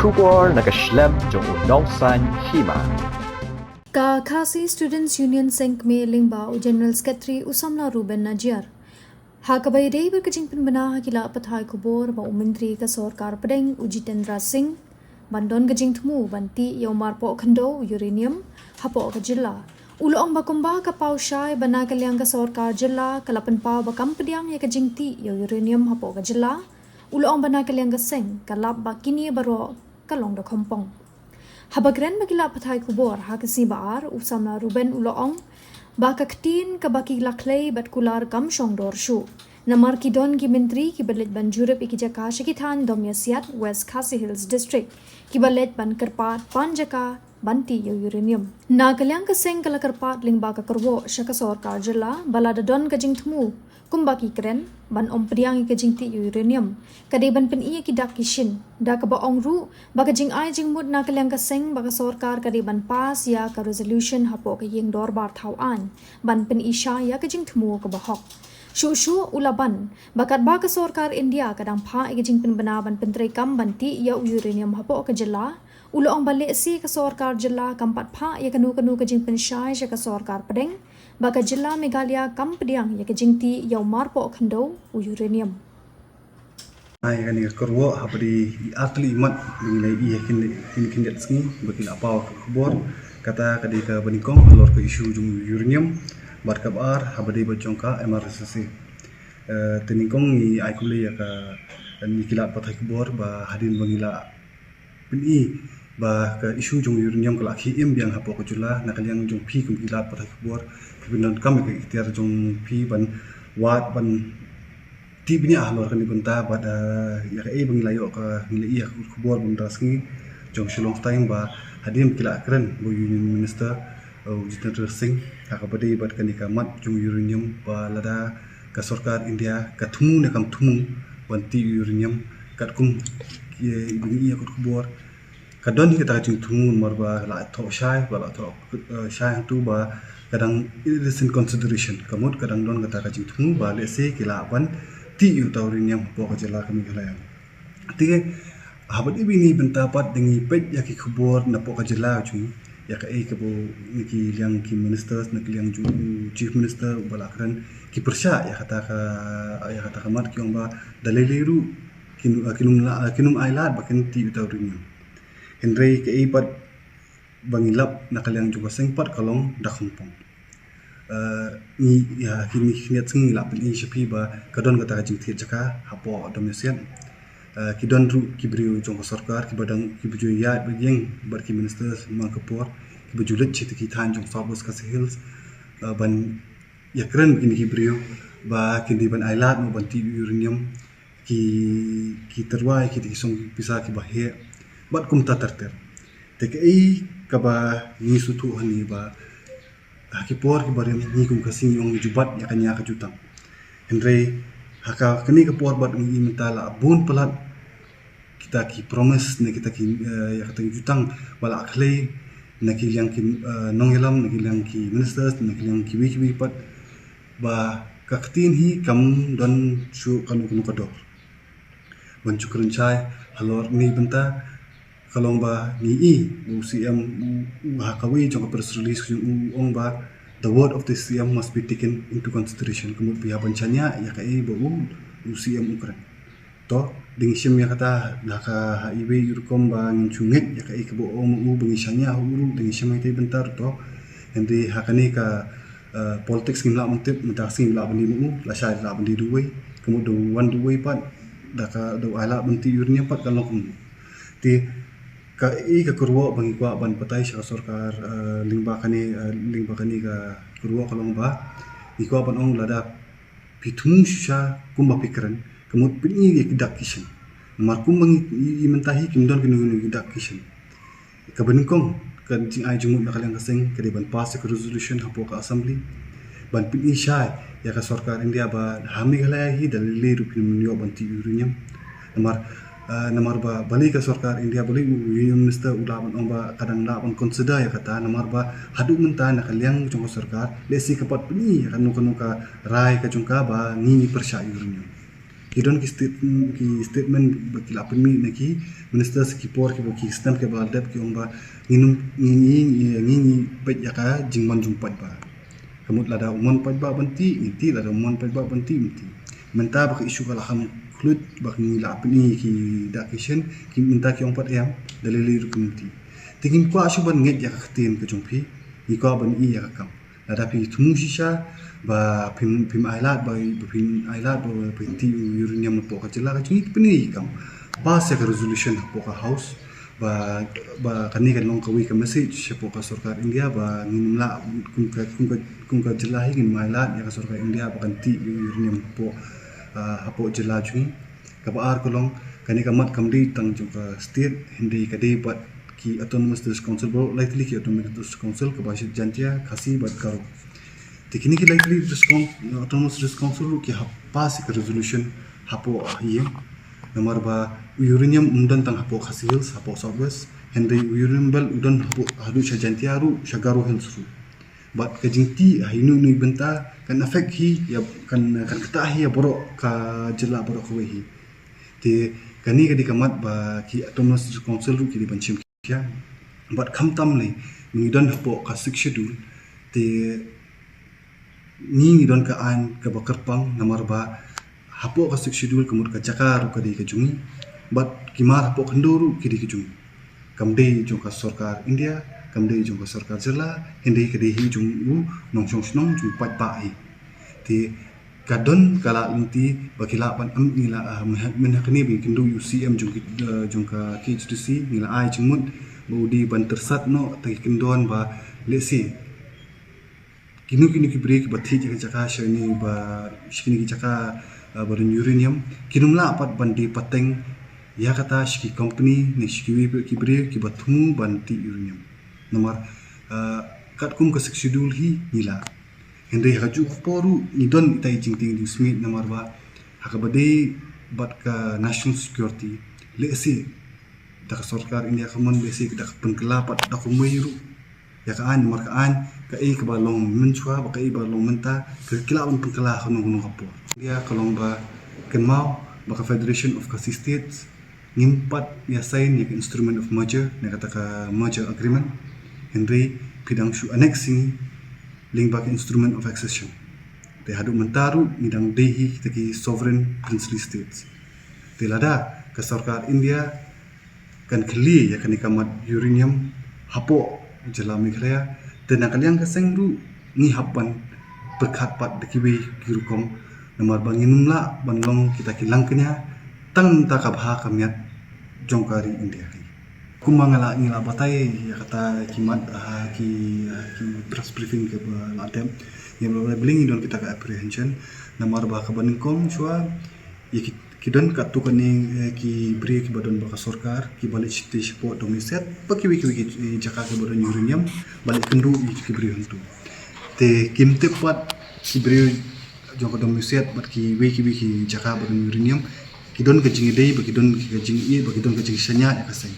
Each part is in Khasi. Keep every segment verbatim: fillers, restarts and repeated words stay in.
Khubor na ka shlem jong u nongsaiñ hima. Ka Khasi Students Union Seng Kmie lyngba u General Secretary u samla Reuben Najiar. Ha kaba ïadei bad ka jingpynbna ha ki lad pathai khubor ba u Myntri ka Sorkar Pdeng u Jitendra Singh ban don ka jingthmu ban tih ïa u marpoh khyndew uranium hapoh ka jylla. U la ong ba kumba ka paw shai ba na ka liang ka sorkar jylla ka la pynpaw ba kam pdiang ïa ka jingtih ïa u uranium hapoh ka jylla. U la ong ba na ka liang ka seng ka lap ba kine baroh ka long da khongpong. Haba kren bad ki lad pathai khubor ha ka sngi ba ar, u samla Reuben u la ong ba ka ktien kaba ki la khlei bad kular kam shong dor shuh. Namar ki don ki myntri kiba leit ban jurip ïa ki jaka sha ki thaiñ Domiasiat, West Khasi Hills District, kiba leit ban kyrpad pan jaka ban tih ïa u uranium. Na ka liang ka seng ka la kyrpad lyngba ka kyrwoh sha ka sorkar jylla ba lada don ka jingthmu kumba ki kren ban ym pdiang ïa ka jingtih ïa u uranium, ka dei ban pyni ïa ki dak ki shin. Da kaba ong ruh ba ka jingai jingmut na ka liang ka seng ba ka sorkar ka dei ban pass ïa ka resolution hapoh ka ïing dorbar thaw aiñ ban pyni shai ïa ka jingthmu kaba hok. Shuh shuh u la ban ba katba ka sorkar India ka dang phah ïa ka jingpynbna ban pyntreikam ban tih ïa u uranium hapoh ka jylla, u la ong ba lehse ka sorkar jylla kam pat phah ïa kano kano ka jingpynshai sha ka sorkar pdeng ba ka jylla Meghalaya kam pdiang ïa ka jingtih ïa u marpoh khyndew u uranium. Ai kane ka kyrwoh haba dei i ar tylli i mat ba ngi la ïohi ha kine, kine khyndiat sngi ba ki la paw ka khubor. Kata ka dei kaba nyngkong halor ka issue jong u uranium, bad kaba ar haba dei bad jong ka M R S S A. Eh, te nyngkong ngi ai khublei ïa ka, ïa ki lad pathai khubor ba hadien ba ngi la pyni ba ka issue jong u uranium ka la khie im biang hapoh ka jylla, na ka liang jong phi kum ki lad pathai khubor, phi pyndonkam ïa ka iktiar jong phi ban wad ban tih bniah halor kane ka bynta. Bad, eh, ïa kaei ba ngi la ïoh ka, ngi la ïoh ka khubor ba mynta ka sngi jong Shillong Times ba hadien ba ki la kren bad u Union Minister, eh, u Jitendra Singh, ha kaba dei bad kane ka mat jong u uranium, ba lada ka sorkar India ka thmu ne kam thmu ban tih u uranium, katkum ki, ba ngi ïoh ka khubor, ka don hi kata ka jingthmu namar ba la thoh shai, ba la thoh, eh, shai hangtu ba ka dang, it is in consideration. Ka mut ka dang don kata ka jingthmu ba lehse ki lah ban tih ïa uta u uranium hapoh ka jylla ka Meghalaya. Te haba dei ba ine i bynta pat da ngi peit ïa ki khubor napoh ka jylla jong ngi, ïa kaei kaba na ki liang ki ministers, na ki liang jong u Chief Minister uba la kren, ki pyrshah ïa kata ka, ïa kata ka mat, ki ong ba da lei lei ruh kin, kin ym la, kin ym ailad ba kin tih uta u uranium. Hynrei kaei pat ba ngi lap na ka liang jong ka seng pat ka long da khongpong. Eh, ngi, ïa, kine, kine ki khyndiat sngi ngi la pyni sha phi ba ka don kata ka jingthied jaka hapoh Domiasiat. Eh, ki don ruh ki briew jong ka sorkar kiba dang, kiba ju ïaid bad ïeng bad ki ministers man ka por, kiba ju leit sha ki thaiñ jong South West Khasi Hills, eh, ban ïakren bad kine ki briew ba kin dei ban ailad mo ban tih ïa u uranium, ki, ki tyrwa ïa kita ki song pisa kiba heh bad kumta ter ter. Te kaei kaba ngi sngewthuh hangne ba ha ki por kiba rim ngi kum ka seng ngi ong ngi ju bat ïa kane ka jutang. Hynrei ha ka, kane ka por bad ngi mynta la bun palat kita ki promise ne kita ki, eh, ïa kita ki jutang ba la khlei na ki liang ki, eh, nongïalam, na ki liang ki ministers, na ki liang kiwei kiwei pat, ba ka ktien hi kam don shuh kano kano ka dor. Ban shu kren shai halor kane ka bynta, ka long ba ngi i u C M u, u ha kawei jong ka press release jong u, u ong ba the word of the C M must be taken into consideration. Ka mut ba ïa ban shaniah ïa kaei ba u, u C M u kren. To, da ngi shem ïa kata, da ka ha iwei i rukom ba ngin shu ngeit ïa kaei kaba ong u, ba ngi shaniah ha u ruh, da ngi shem ïa kaei bynta ruh to. Hynrei ha kane ka, eh, politics ngim lah ban tip, mynta ka sngi lah ban dei ma u, lashai lah ban dei da uwei, ka mut da u wan da uwei pat, da ka, da u ailad ban tih ïa u uranium pat ka long kumno. Te kaei ka kyrwoh ba ngi kwah ban batai sha ka sorkar, eh, lyngba kane, eh, lyngba kane ka kyrwoh ka long ba ngi kwah ban ong lada phi thmu shisha kumba phi kren, ka mut pyni ïa ki dak ki shin. Namar kumba ngi i, i mynta hi kim don kino kino ki dak ki shin. Kaba nyngkong, ka jingai jingmut na ka liang ka seng ka dei ban pass ïa ka resolution hapoh ka assembly ban pyni shai ïa ka sorkar India ba ha Meghalaya hi da lei lei ruh phin ym ïoh ban tih ïa u uranium. Namar, ah, namar ba balei ka sorkar India, balei u Union Minister u lah ban ong ba ka dang lah ban consider ïa kata, namar ba haduh mynta na ka liang jong ka sorkar lehse ka pat pyni ïa kano kano ka rai ka jong ka ba ngi ngi pyrshah ïa u uranium. Ki don ki state, ki statement ba ki la pynmih na ki ministers ki por kiba ki snem kiba la dep ki ong ba ngin ngin ngin ngin peit ïa ka jingman jong paidbah. Ka mut lada u mon paidbah ban tih ngin tih, lada u mon paidbah ban tih ngin tih. Mynta ba ka issue ka la kham khluit ba ki la pynmih ki da ki shen ki mynta ki ong pat em da lei lei ruh ngin tih. Te ngin kwah shuh ban ngeit ïa ka ktien ka jong phi, ngin kwah ban ïohi ïa ka kam. Lada phi thmu shisha ba phim phim ailad ba ba phim ailad ba phi tih u uranium napoh ka jylla ka jong ngi, pynïaid kam. Pass ïa ka resolution hapoh ka house ba ba kane kan long kawei ka message hapoh ka sorkar India ba ngin lah kum ka kum ka kum ka jylla hi ngin ailad ïa ka sorkar India ba kan tih u uranium hapoh, ah, hapoh jylla jong ngi. Kaba ar ka long, kane ka mat kam dei tang jong ka state, hynrei ka dei bad ki autonomous district council, baroh lai tylli ki autonomous district council kaba sha Jaintia, Khasi bad Garo. Te kine ki lai tylli district coun-, autonomous district council ruh ki hap pass ïa ka resolution hapoh ïing. Namar ba u uranium um don tang hapoh Khasi Hills, hapoh South West, hynrei u uranium belt u don hapoh haduh sha Jaintia ruh, sha Garo Hills ruh. Bad ka jingtih ha ino ino i bynta kan affect hi ïa, kan kan ktah hi ïa baroh ka jylla baroh kawei hi. Te kane ka dei ka mat ba ki autonomous district council ruh ki dei ban shim khia. Bad khamtam lei ngi don hapoh ka Sixth Schedule, te ngi ngi don ka aiñ kaba kyrpang namar ba hapoh ka Sixth Schedule ka mut ka jaka ruh ka dei ka jong ngi, bad ki mar hapoh khyndew ruh ki dei ka jong ngi. Kam dei jong ka sorkar India, kam dei jong ka sorkar jylla, hynrei ka dei hi jong u nongshong shnong, jong u paidbah hi. Te ka don ka la lynti ba ki lah ban am, ngi la, ah, myn ha kane ba ngi kynduh ïa u C M jong ki, eh, jong ka K H A D C, ngi la ai jingmut ba u dei ban tyrsad noh, te ki kyndon ba lehse kino kino ki briew kiba thied ïa ka jaka sha kine ba, sha kine ki jaka, ah, ba don uranium, kin ym lah pat ban die pateng ïa kata sha ki company ne sha kiwei pat ki briew kiba thmu ban tih uranium. Namar, ah, katkum ka Sixth Schedule hi ngi lah. Hynrei ha kajuh ka por ruh ngi don ita i jingtieng jingsmit namar ba ha kaba dei bad ka national security, lehse da ka sorkar India ka mon, lehse da ka pynkylla pat da kumwei ruh ïa ka aiñ, namar ka aiñ kaei kaba long mynshuwa bad kaei ba long mynta ka, ki lah ban pynkylla ha kano kano ka por. India ka long ba kynmaw ba ka Federation of Khasi States ngim pat ïa sign ïa ka Instrument of Merger ne kata ka Merger Agreement, hynrei phi dang shu annex ïa ngi lyngba ka Instrument of Accession. Te haduh mynta ruh ngi dang dei hi kita ki sovereign princely states. Te lada ka sorkar India kan khlieh ïa kane ka mat uranium hapoh jylla Meghalaya, te na ka liang ka seng ruh ngi hap ban pyrkhat pat da kiwei ki rukom, namar ba ngin ym lah ban long kita ki langkñia tang mynta ka bha ka miat jong ka ri India hi. Kumba nga la, ngi la batai ïa kata ki mat, ah, ki, ah, ki press briefing kaba la dep, ngi la batai ba ngi don kita ka apprehension, namar ba kaba nyngkong shuwa ïa ki, ki don katto katne, eh, ki briew kiba don bad ka sorkar kiba leit shatei shapoh Domiset bad kiwei kiwei ki, eh, jaka kiba don uranium, ba leit kynduh ïa ki briew hangto. Te kim tip pat ki briew jong ka Domiset bad kiwei kiwei ki jaka ba don uranium ki don ka jingïadei bad ki don ka jingïeit bad ki don ka jingshaniah ïa ka seng.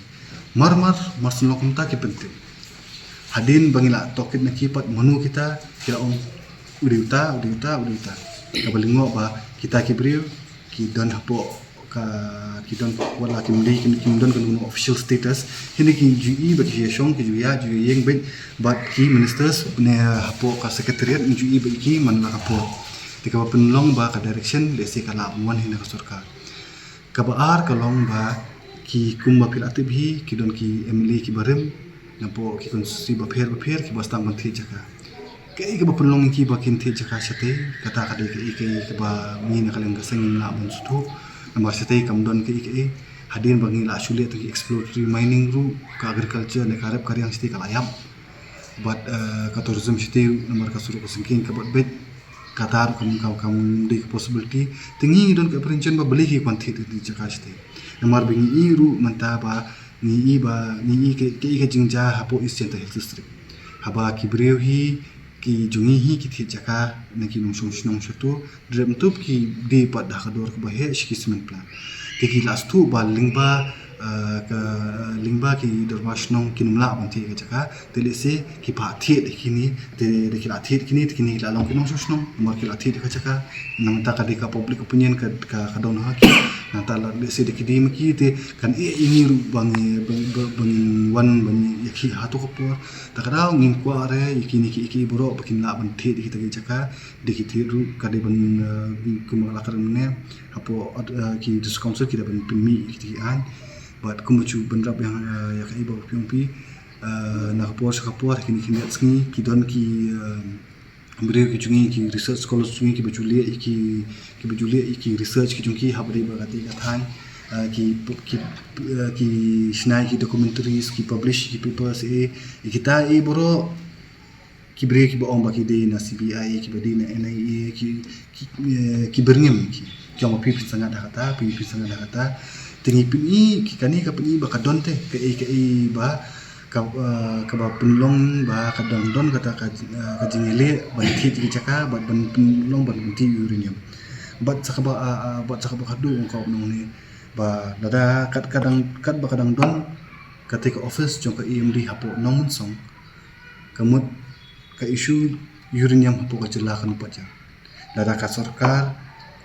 Mar mar, mar shen long kumta ki pyntip. Hadien ba ngi la tohkit na ki pat mano kita, ki la ong u dei uta, u dei uta, u dei uta. Kaba lyngngoh ba kita ki briew ki don hapoh ka, ki don, wat la kim dei, kim, kim don kano official status, hynrei ki ju ïohi ba ki ju ïashong, ki ju ïaid, ju ïaïeng beit bad ki ministers ne hapoh ka secretariat, ki ju ïohi ba ki man la ka por. Te kaba pynlong ba ka direction lehse ka lah ban wan hi na ka sorkar. Kaba ar ka long ba ki, kumba phi la tip hi, ki don ki M L A kiba rim napoh ki constituency bapher bapher kiba sdang ban thied jaka. Kaei kaba pynlong ïa ki ba kin thied jaka shatei, kata ka dei kaei kaei kaba ngi na ka liang ka seng ngim lah ban sngewthuh. Namar shatei kam don kaei kaei. Hadien ba ngi la shu leh tang ki exploratory mining ruh, ka agriculture ne ka rep ka riang shatei ka la ïap. Bad, eh, ka tourism shatei ruh namar ka surok ka syngkien ka bad beit. Kata ruh kam, kam, kam dei ka possibility. Te ngi ngi don ka apprehension ba balei ki kwah thied ïa kata ka jaka shatei. Namar ba ngi ïohi ruh mynta ba ngi ïohi ba ngi ïohi ka, ka, ka jingjia hapoh East Jaintia Hills District. Haba ki briew hi, ki jong ngi hi ki thied jaka na ki nongshong shnong shato, dep mynta ki die pat da ka dor kaba heh sha ki cement plant. Te ki la sngewthuh ba lyngba ka lyngba ki dorbar shnong kin ym lah ban thied ka jaka. Te lehse ki phah thied kine, te da ki la thied kine, te kine ki la long ki nongshong shnong, namar ki la thied ka jaka. Nangta ka dei ka public opinion ka, ka, ka don ha ki. Nangta la lehse da ki dei ma ki, te kan ïeh ïa ngi ruh ba ngi, ba, ba, ba ngin wan ban ïakhih ha kato ka por. Ta ka daw ngim kwah re ïa kine ki, ki baroh ba kin lah ban thied ïa kita ki jaka. Da ki thied ruh ka dei ban, eh, kumba la ka dang ne hapoh, eh, ki district council ki dei ban pynmih ïa kita ki aiñ. Bad kumba ju bynrap ïa, eh, ïa kaei ba phi ong phi, eh, na ka por sha ka por, kine ki net sngi ki don ki, eh, briew ki jong ngi, ki research scholars jong ngi kiba ju leh ïa ki, kiba ju leh ïa ki research ki jong ki ha ba dei ba kata ka thaiñ, eh, ki, ki, eh, ki shna ïa ki documentaries, ki publish ïa ki papers, eh, ïa kita, eh, baroh ki briew kiba ong ba ki dei na C B I, kiba dei na N I A, ki, ki, eh, ki byrngem ki. Ki ong ba phi phin sangad ha kata, phi phin sangad ha kata. Te ngi pyni, ki kane ka pyni ba ka don te, kaei kaei ba, ka, eh, kaba pynlong ba ka dang don kata ka, eh, ka jingïaleh ban thied ki jaka, ban, ban pynlong ban thied uranium. Bad sa kaba, ah, ah, bad sa kaba khatduh ong ka ong ne ba lada kat ka dang, kat ba ka dang don kata ka office jong ka E M D hapoh Nongmynsong, ka mut ka issue uranium hapoh ka jylla kan ym pat ïa. Lada ka sorkar,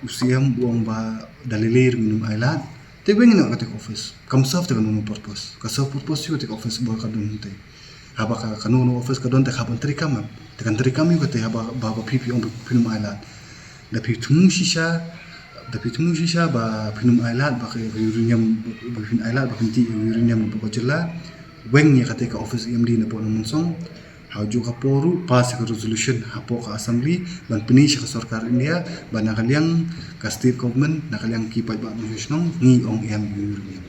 u C M u ong ba da lei lei ruh ngin ym ailad, te weng ïa kata ka office. Kam serve te kano kano purpose. Ka serve purpose ïa kata ka office ba ka don te. Haba ka, kano kano office ka don te ka ban treikam em. Te kan treikam ïa kata haba, ba, ba phi phi ong ba phin ym ailad. Da phi thmu shisha, da phi thmu shisha ba phin ym ailad ba ka uranium, ba phin ailad ba phin thied uranium napoh ka jylla. Weng ïa kata ka office E M D napoh Nongmynsong. Ha kajuh ka por ruh pass ïa ka resolution hapoh ka assembly ban pyni sha ka sorkar India ba na ka liang ka state government, na ka liang ki paidbah nongshong shnong ngi ong em ïa u uranium.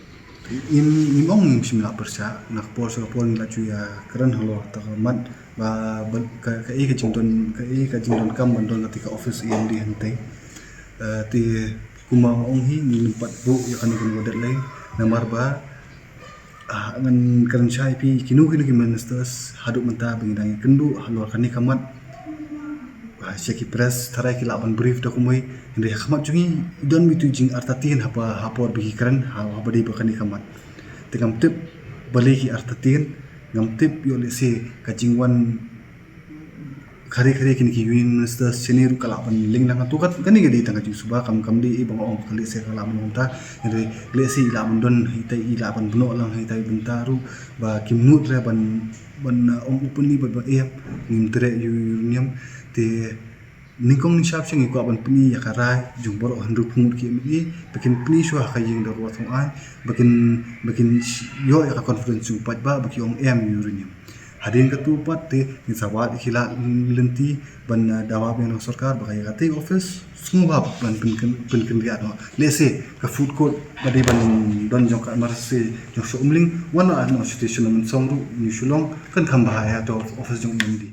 Ngim, ngim ong ngim shym la pyrshah, na ka por sha ka por ngi la ju ïakren halor kata ka mat ba, ba ka, kaei ka jingdon, kaei ka jingdonkam ban don kata ka office E M D hangtei. Eh, te kumba nga ong hi, ngim pat buh ïa kano kano ka deadline namar ba Ah, ngan kren shai ïa phi kino kino ki ministers haduh mynta ba ngi dang ïakynduh halor kane ka mat. Ah, sha ki press tharai ki lah ban brief da kumwei. Hynrei ha khmat jong ngi don mito jingartatien haba, ha por ba ki kren, ha, haba dei ba kane ka mat. Te ngam tip balei ki artatien, ngam tip ïoh lehse ka jingwan khare khare kine ki union ministers shane ruh ka lah ban link lang. Hato kat kane ka dei tang ka jingsuba, kam, kam dei i ba nga ong ka lehse ka lah ban long ta. Hynrei lehse i lah ban don ha itai, i lah ban bynnoh lang ha itai bynta ruh ba kim nud re ban, ban, uh, ong openly bad ba eh ngim treh ïa u uranium. Te nyngkong nyngshap sha ngi kwah ban pyni ïa ka rai jong baroh hynriew phew ngut ki M L A ba kin pyni shuwa ha ka ïing dorbar thong aiñ ba kin, ba kin ïoh ïa ka confidence jong u paidbah ba ki ong em ïa u uranium. Hadien kata pat te ngin sa wad ïa ki lad lynti ban, eh, dawa biang na ka sorkar ba ka ïa katei ka office sngewbha ban pyn, pyn, pynkyndit noh. Lehse ka food court ba dei ban don jong ka M R C jong sha Umling, wan noh sha station Nongmynsong ruh, New Shillong, kan kham bha ïa kato office jong M D.